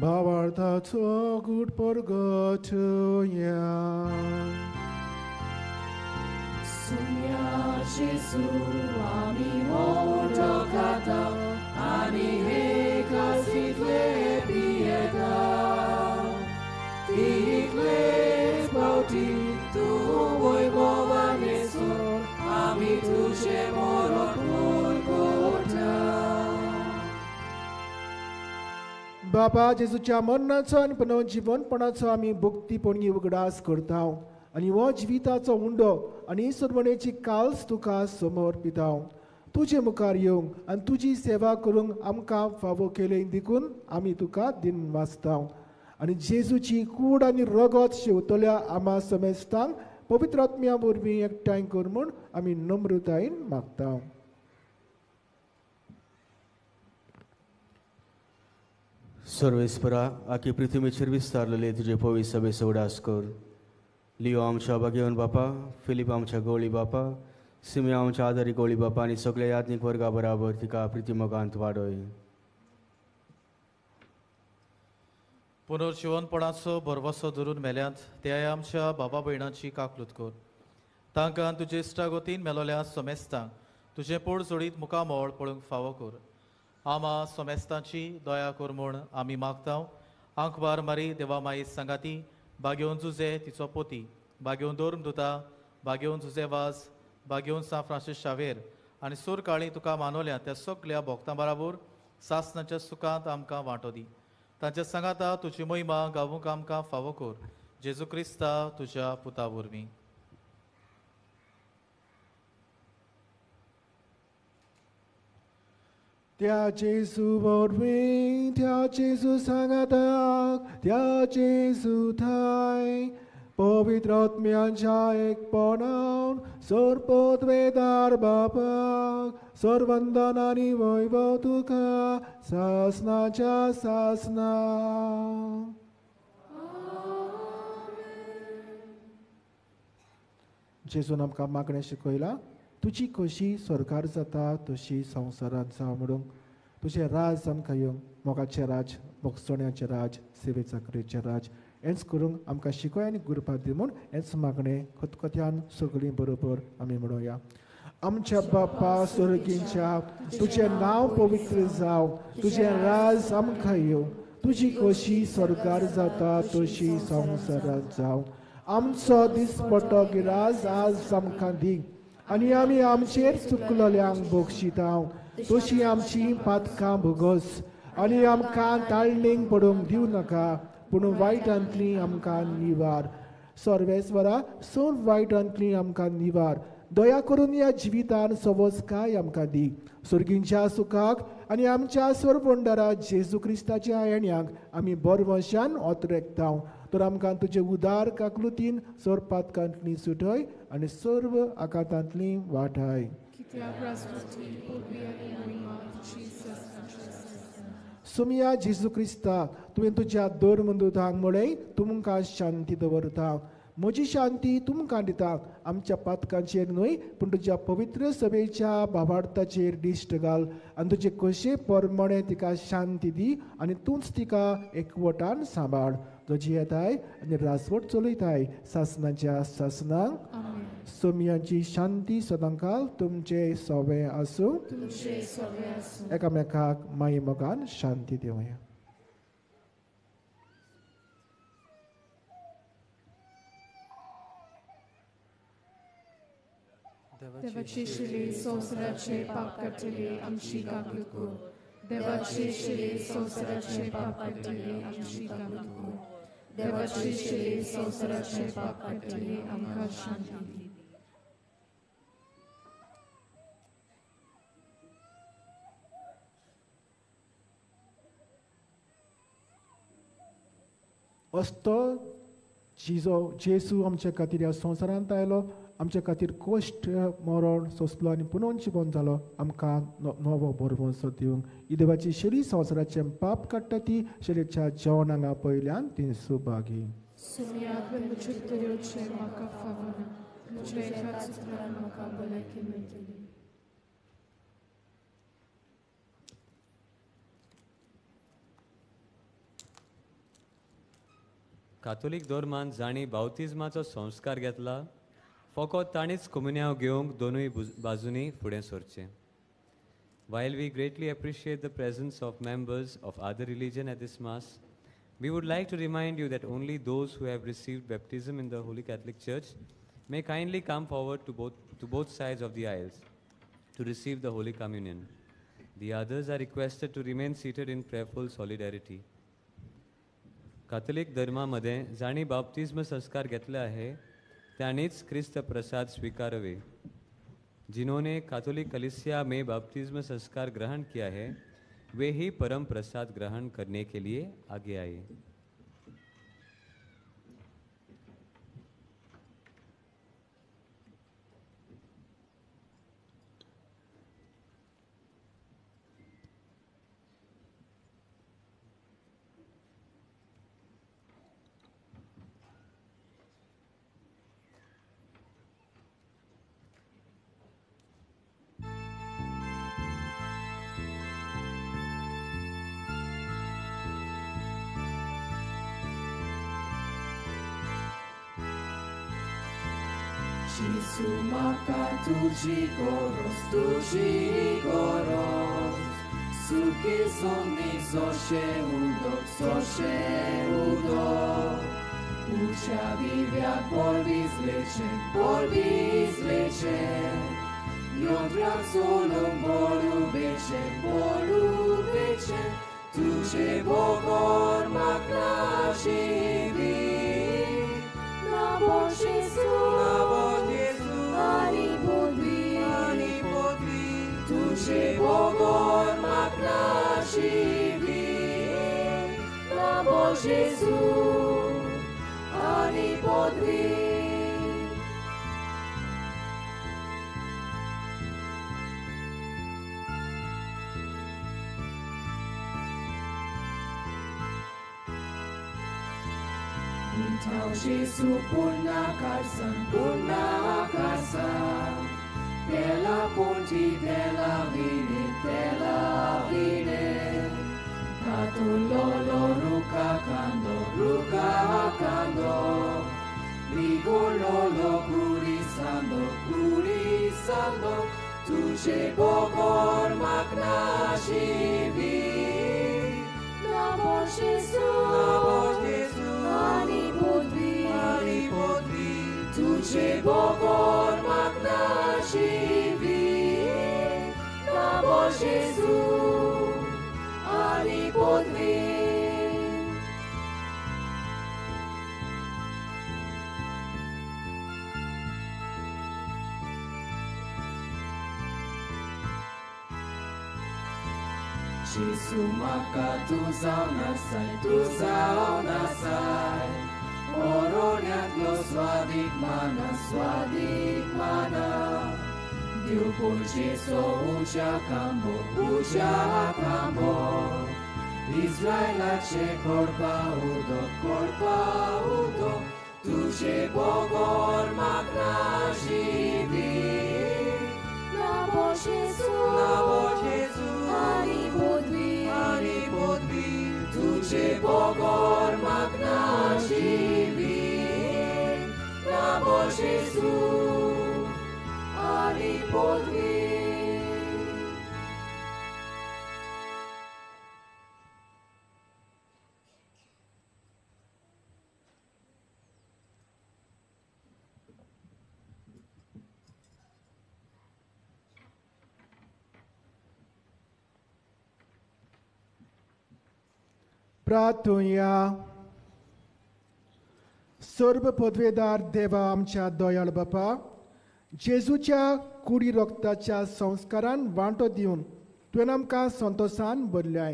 भावार्थाचो गूट परगटया. सुन्या जेजू आमी उंडो खाता आनी हे कासींतले पियेता, तितलेच फावटी तूं वैभवान येसून आमी तुजें मरण करता. बाबा जेजूच्या मरणाचो आनी पुनर्जिवनपणाचो आमी भक्तीपणी उगडास करता आनी हो जिविताचो उंडो आनी सरवणेची काल्स तुका समर्पिता. तुजे मुखार येवंक आनी तुजी सेवा करूंक आमकां फावो केलें देखून आमी तुका दिन वाचता. आनी जेजूची कूड आनी रगत शेवतल्या आमा समेस्तांक पवित्र आत्म्या वरवीं एकठांय कर म्हूण आमी नम्रतायेन मागता. सर्वेस्परा आखी पृथ्वीचेर विस्तारलेले तुजे पवित्र सभेचो उडास कर. लियो आमच्या भाग्यवन बापा, फिलीप आमच्या गवळी बापा, सिमिया आमच्या आदारी गवळी बापा आनी सगळ्या याज्ञीक वर्गा बराबर तिका प्रितीमोगांत वाडय. पुनर्जिवनपणाचो भरवसो धरून मेल्यांत त्या आमच्या बाबा भयणांची काकलूत कर. तांकां तुजे इश्टागतीन मेलोल्या सोमेस्तांक तुजें पोड जोडीत मुखामळ पळोवंक फावो कर. आमा सोमेस्तांची दया कर म्हूण आमी मागता. आंकवार मारी देवा माई सांगाती बागेवन जुजे तिचो पोती, बागेवन धर्म दुता, बागेवन जुजे वाज, बागेवन सांत फ्रांसीस शावेर आनी सूर काळी तुका मानवल्या त्या सगल्या भोक्तां बराबर सासनाच्या सुखांत आमकां वांटो दी. तांच्या सांगाता तुजी महिमा गावूंक आमकां फावो कर. जेजू क्रिस्ता तुज्या पुता वरवीं. त्या जेजू वरवीं, त्या जेजू सांगाताक, त्या जेजू थाय पवित्र आत्म्यांच्या एकपणान सर्वपदवेदार बापाक सर्वंदन आनी वैभव तुका सासनाच्या सासना. जेजून आमकां मागणें शिकयलां, तुजी कशी सरकार जाता तशी संवसारांत जावं म्हणून तुजें राज आमकां येवंक, मोगाचें राज, भोगसण्याचें राज, सेवे चाकरेचें राज हेंच करूंक आमकां शिकय आनी गुरपात दी म्हूण हेंच मागणें खतखत्यान सगळीं बरोबर आमी म्हणोया. आमच्या बापा स्वर्गींच्या, तुजें नांव पवित्र जावं, तुजें राज आमकां येवं, तुजी कशी सरकार जाता तशी संवसारांत जावं. आमचो दिसपट्टो गिराज आज आमकां दी आनी आमी आमचेर चुकलोल्यांक बक्षिता तशी आमची पातकां भोगस आनी आमकां ताळणीक पडूंक दिवं नाका, पूण वायटांतली आमकां निवार. सर्वेस्वरा सर्व वायटांतली आमकां निवार. दया करून ह्या जिवितान सवसकाय आमकां दी. सुर्गींच्या सुखाक आनी आमच्या सर्वंडरा जेजू क्रिस्ताच्या येण्याक आमी बरवंशान ओतरेकता. तर आमकां तुजे उदार काकलुतीन सर्व पातकांतली सुटय आनी सर्व आकांतांतली वाटाय. सुमिया जेजू क्रिस्ता, तुवें तुज्या धर्मदूतांक म्हळें तुमकां शांती दवरता, म्हजी शांती तुमकां दिता. आमच्या पातकांचेर न्हय पूण तुज्या पवित्र सभेच्या भावार्थाचेर दिश्ट घाल आनी तुजे कशे परमणे तिका शांती दी आनी तूंच तिका एकवटान सांबाळ. जो जियेताय आनी रासवट चलयताय सासनाच्या सासनाक. सोमियांची शांती सदांकाल तुमचे सवे आसूं. एकामेकाक माई मोगान शांती दिवया. देवाची शिली संवसाराचे पाप काडटली आमची काकूत कर. देवाची शिली संवसाराचे पाप काडटली आमची काकूत कर. देवाची शिली संवसाराचे पाप काडटली आमकां शांती दी. असतो जिजो जेजू आमच्या खातीर ह्या संवसारांत आयलो, आमच्या खातीर कश्ट मरण सोंसलो आनी पुनोन जिवन जालो आमकां नवो भरवंसो दिवंक. ही देवाची शरी संवसाराचें पाप काडटा ती शरीच्या जेवण हांगा पयल्यान ती सुभागी. कातोलीक धर्मान जांणी बावतिज्माचो संस्कार घेतला फकत ताणीच कोमुन्यांव घेवंक दोनूय बाजूंनी फुडें सरचें. While we greatly appreciate the presence of members of other religion at this mass, we would like to remind you that only those who have received baptism in the Holy Catholic Church may kindly come forward to both sides of the aisles to receive the Holy Communion. The others are requested to remain seated in prayerful solidarity. Catholic धर्मा मदें जांणी बाप्तिज्म संस्कार घेतले आहे तांणीच क्रिस्त प्रसाद स्वीकारवे। जिन्होंने Catholic कलीसिया में बपतिस्मा संस्कार ग्रहण किया है वे ही परम प्रसाद ग्रहण करने के लिए आगे आए। Gesù maka tuji goros, suki zonni soshe udo, ucha divjak bol izleče, jodrak solom bol ubeče, tuče bogor makna živi, na Bog Jezu, ani podvi, tuče bogor makna živi, na Bog Jezu, ani podvi. Tau Jesu purna karsan, della ponti, della vine, Catulolo ruca cando, Ligololo curisando, tuce bogor magna živi, na Bog Jezu, ani podvi, tuče bogor magna živi, na Bog Jezu, ani podvi. Jesu maka tu zao nasai, Oronjatlo svadik mana, Diu pol Jesu ucha kambo, Israelache korpa udo, tuče bogor magna živi, na Bog Jezu, ani podvi, tuče bogor magna živi, na Bog Jezu, ani podvi. प्रार्थुया। सर्व पदवेदार देवा आमच्या दयाळ बापा, जेजूच्या कुडी रक्ताच्या संस्कारान वांटो दिवन तुवें आमकां संतोसान भरल्याय।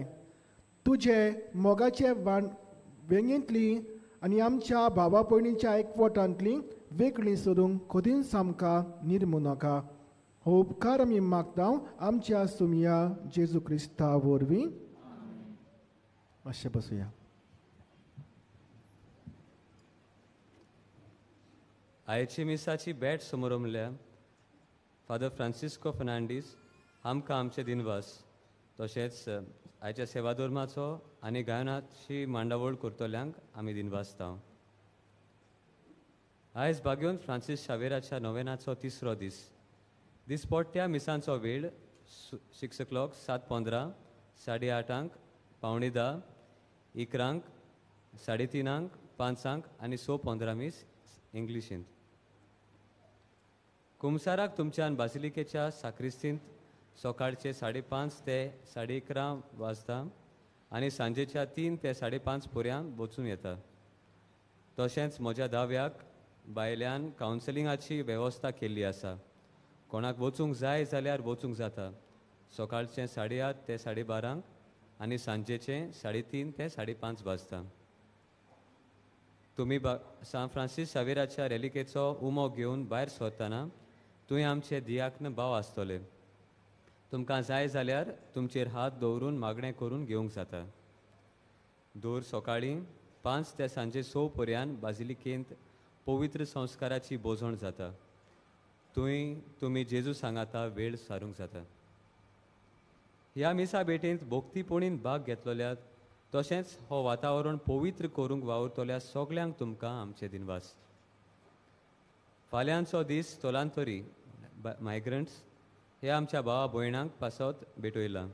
तुजे मोगाचे वेंगेंतली आनी आमच्या भावा भयणीच्या एकवटांतली वेगळी सोदूंक कदींच आमकां निर्मू नाका। हो उपकार आमी मागता आमच्या सुमया जेजू क्रिस्ता वरवीं। मातशें बसुया। आयची मिसाची भेट समोर फादर फ्रांसिस्को फर्नांडीस आमकां आमचे दिनवास, तशेंच आयच्या सेवाधर्माचो आनी गायनाची मांडावळ करतल्यांक आमी दिनवासता। आयज बागेवन फ्रांसीस शावेराच्या नोवेनाचो तिसरो दीस। दिसपट्ट्या मिसांचो वेळ 6 o'clock, 7:15, 8:30, 9:45, 11, 3:30, 5 आनी 6:15 मीस इंग्लिशींत। कुमसाराक तुमच्यान बासिलिकेच्या साक्रिस्तींत सकाळचे 5:30 ते 11:30 वाजता आनी सांजेच्या 3 ते 5:30 पर्यंत वचूं येता। तशेंच म्हज्या दाव्याक भायल्यान कावन्सिलिंगाची वेवस्था केल्ली आसा. कोणाक वचूंक जाय जाल्यार वचूंक जाता. सकाळचें 8:30 ते 12:30 आनी सांजेचें 3:30 ते 5:30 वाजता. तुमी सान फ्रांसीस शावेराच्या रेलिकेचो उमो घेवन भायर सरतना तुवें आमचे दियाक्न भाव आसतले. तुमकां जाय जाल्यार तुमचेर हात दवरून मागणें करून घेवंक जाता. दर सकाळीं 5 ते सांजे 6 पर्यंत बाजिलिकेंत पवित्र संस्काराची बोजवण जाता. तुमी जेजू सांगाता वेळ सारूंक जाता. ह्या मिसा भेटेंत भक्तीपणीन भाग घेतलोल्या तशेंच हो वातावरण पवित्र करूंक वावुरतल्या सगल्यांक तुमकां आमचे दिनवास. फाल्यांचो दीस स्थलांतरी मायग्रंट्स हे आमच्या भावा भयणांक पासत भेटयला.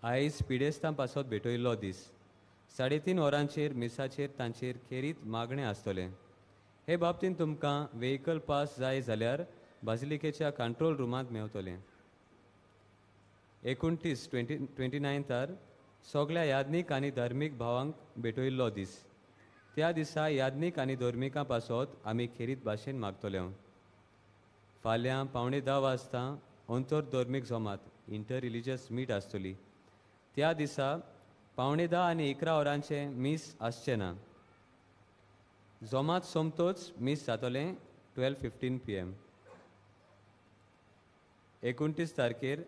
आयज पिडेस्तां पासत भेटयल्लो दीस. 3:30 वरांचेर मिसाचेर तांचेर खेरीत मागणें आसतलें. हे बाबतींत तुमकां व्हेकल पास जाय जाल्यार बाजिलिकेच्या कंट्रोल रुमांत मेवतलें. 29 29 सगल्या याज्ञीक आनी धर्मीक भावांक भेटयल्लो दीस. त्या दिसा याज्ञीक आनी धर्मिकां पासत आमी खेरीत भाशेन मागतले. फाल्यां 9:45 वाजता अंतर धर्मीक जमात इंटर रिलिजियस मीट आसतली. त्या दिसा 9:45 आनी 11 वरांचें मीस आसचें ना. जमात सोमतोच मीस जातलें 12:15 PM. 29 तारखेर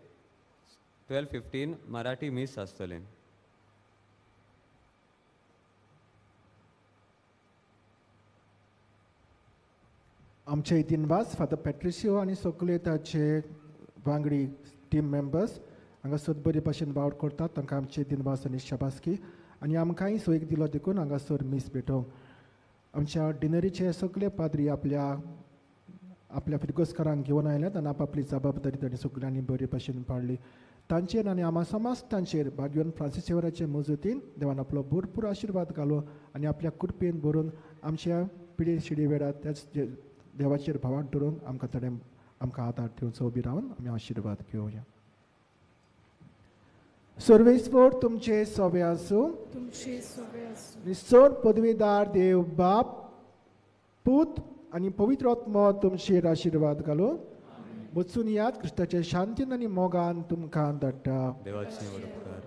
12:15 मराठी मीस आसतलें. आमचे दिनवास फादर पॅट्रिसियो आनी सगळे ताचे वांगडी टीम मेंबर्स हांगासर बरे भाशेन वावर करतात. तांकां आमचे दिनवास आनी शाबासकी आनी आमकांय सोयीक दिलो देखून हांगासर मीस भेटोवंक. आमच्या डिनरीचे सगळे पाद्री आपल्या आपल्या फिरगोस्कारांक घेवन आयल्यात आनी आपली जबाबदारी तांणी सगळ्यांनी बरे भाशेन पाळ्ळी. तांचेर आनी आमा समाज तांचेर भाग्यवन फ्रांसीस सेवराचे मजतीन देवान आपलो भरपूर आशिर्वाद घालो आनी आपल्या कृपेन भरून आमच्या पिढी शिडी वेळार त्याच देवाचेर भावान धरून आमकां ताणें आमकां आदार दिवचो. उबी रावन आमी आशिर्वाद घेवया. सर्वेस्पर तुमचे सोबे आसूं. तुमचे सोबे आसूं. निसर पदवीदार देव बाप पूत आनी पवित्र आत्मो तुमचेर आशिर्वाद घालूं. वचून याद क्रिस्ताचे शांतीन आनी मोगान तुमकां धाडटा. देवाचे व्हड उपकार.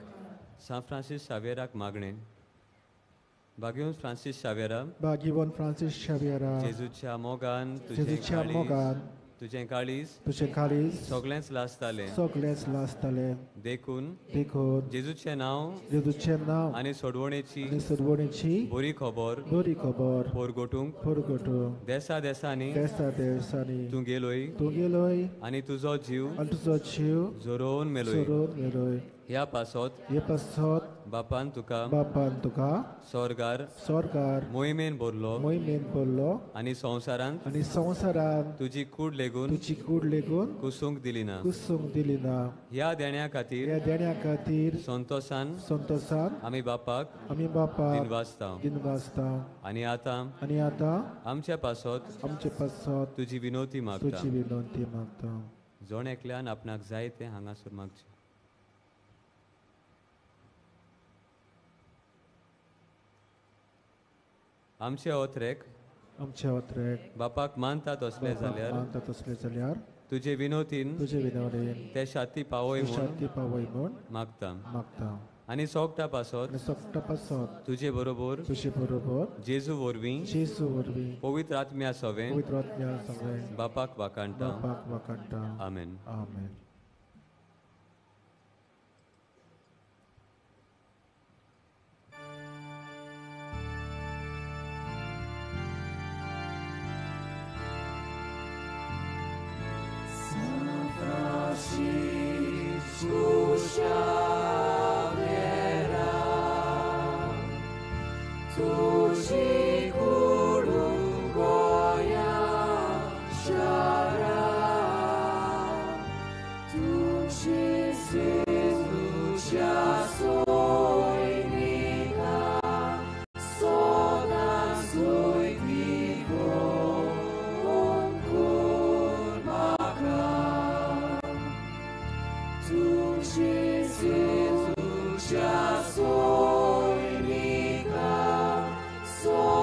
सान फ्रांसीस शावेराक मागणें. भाग्यवन फ्रांसीस शावेरा, भाग्यवन फ्रांसीस शावेरा, जेजूच्या मोगान जेजूच्या मोगान तुजें काळीज तुजें काळीज सगळेंच लासतालें सगळेंच लासतालें. देखून देखून जेजूचें नांव जेजूचें नांव आनी सोडवणेची सोडवणेची बरी खबर बरी खबर पोरगोटूंक पोरगोटूंक देसा देसांनी देसा देसांनी तूं गेलोय तूं गेलोय आनी तुजो जीव आनी तुजो जीव झरोवन मेलोय झरोवन मेलोय. ह्या पासत हे पासत बापान तुका बापान तुका स्वर्गार स्वर्गार मोहिमेन भरलो मोहिमेन भरलो आनी संवसारांत आनी संवसारांत तुजी कूड लेगून तुजी कूड लेगून कुसूंक दिली ना कुसूंक दिली ना. ह्या देण्या खातीर ह्या देण्या खातीर संतोसान संतोसान आमी बापाक आमी बापाक दिनवासता दिनवासता. आनी आतां आनी आतां आमच्या पासत आमचे पासत तुजी विनवती मागता तुजी विनवती मागता. जण एकल्यान आपणाक जाय तें हांगासर मागचें. आमचे ओत्रेक आमचे ओत्रेक बापाक मानता तसले जाल्यार मानता तसले जाल्यार तुजे विनवतीन तुजे विनवतीन ते शाती पावय म्हूण शाती पावय म्हूण मागता मागता. आनी सोगटा पासत आनी सोगटा पासत तुजे बरोबर तुजे बरोबर जेजू वरवीं जेजू वरवीं पवित्र आत्म्या सवें पवित्र आत्म्या सवें बापाक वाखाणटा बापाक वाखाणटा. Amen. Amen. Jesus, soy mi casa.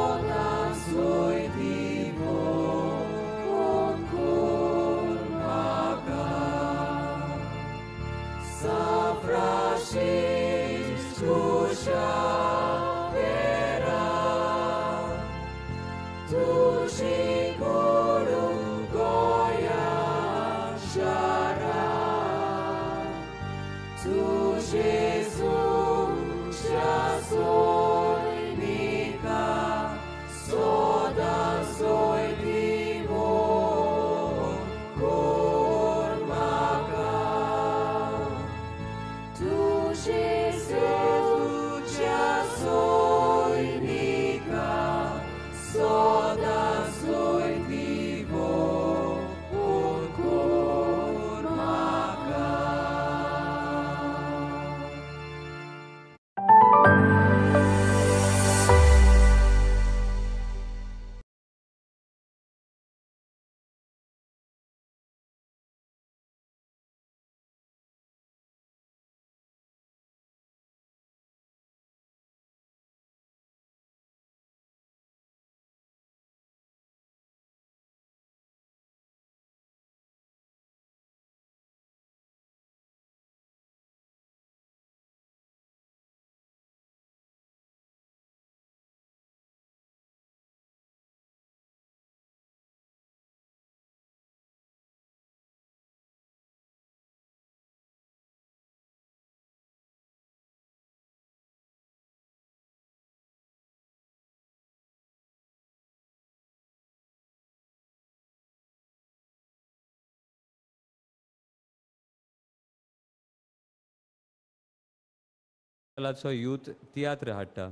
कॅथेड्रलाचो यूथ तियात्र हाडटा.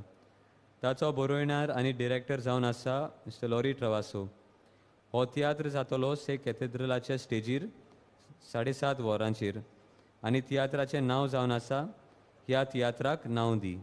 ताचो बरोयणार आनी डिरेक्टर जावन आसा मिस्टर लॉरी ट्रवासो. हो तियात्र जातलो से कॅथेड्रलाच्या स्टेजीर 7:30 वरांचेर आनी तियात्राचें नांव जावन आसा ह्या तियात्राक नांव दी.